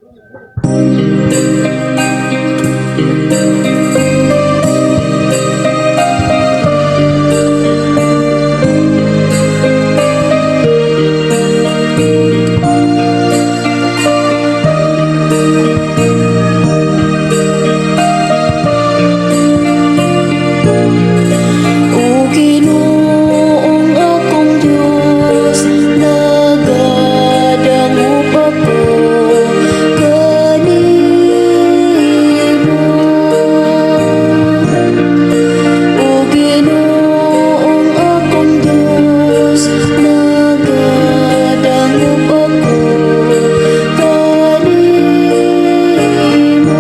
O Ginoong akong Diyos, nagadangop ako kanimo. O Ginoong akong Diyos, nagadangop ako kanimo.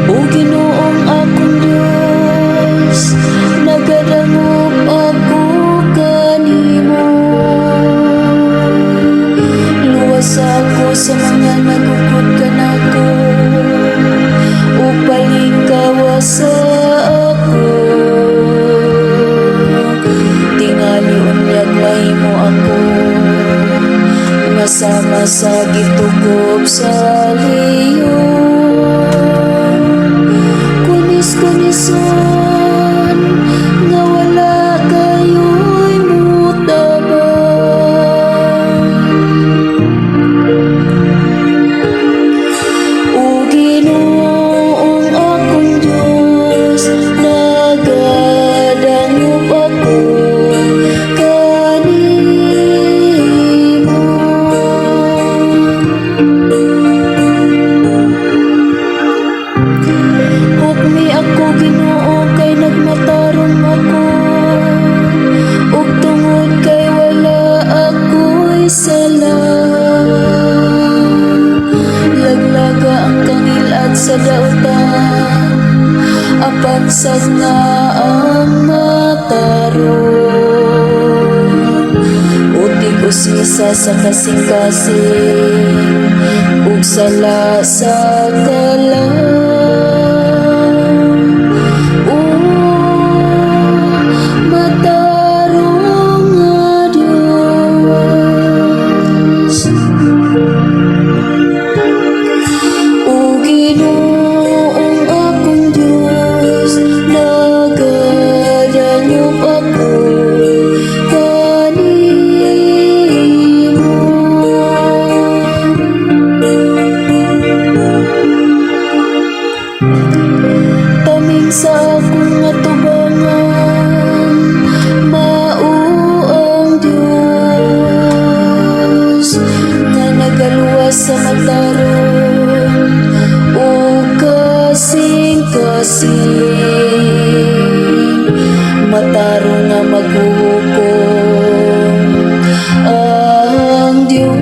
O Ginoong akong Diyos, nagadangop ako kanimo. Luwas ako sa mga nagukod kanako ug palingkawa sa ako. Tingali unyag mahimo ako nga sama sa gitukob sa leon. Kunis-kunison nga wala kayo'y mutabang. O Ginoong akong Diyos, nagadangop ako kanimo. Hukmi ako, Ginoo, kay nagmatarong ako, ug tungod kay wala ako'y sala. Laglaga ang kangilad sa dautan, apan sagna ang matarong. Utig usisa sa kasing-kasing ug sala sa kalam. O matarong nga Diyos. O Ginoong akong Diyos, nagadangop ako kanimo. Taming sa akong atubangan, mao ang Diyos nga nagaluwas sa matarong ug kasing-kasing. Matarong nga maghuhukom ang Diyos.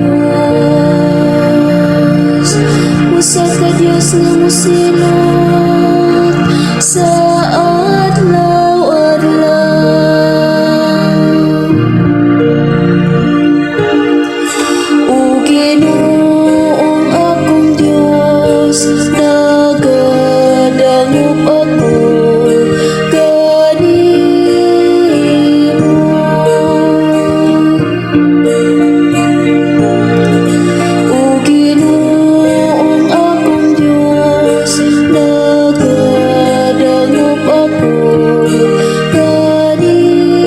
Usa ka Diyos nga mosilot sa adlaw-adlaw. O Ginoong akong Diyos, nagadangop ako kanimo. O Ginoong akong Diyos, nagadangop ako kanimo.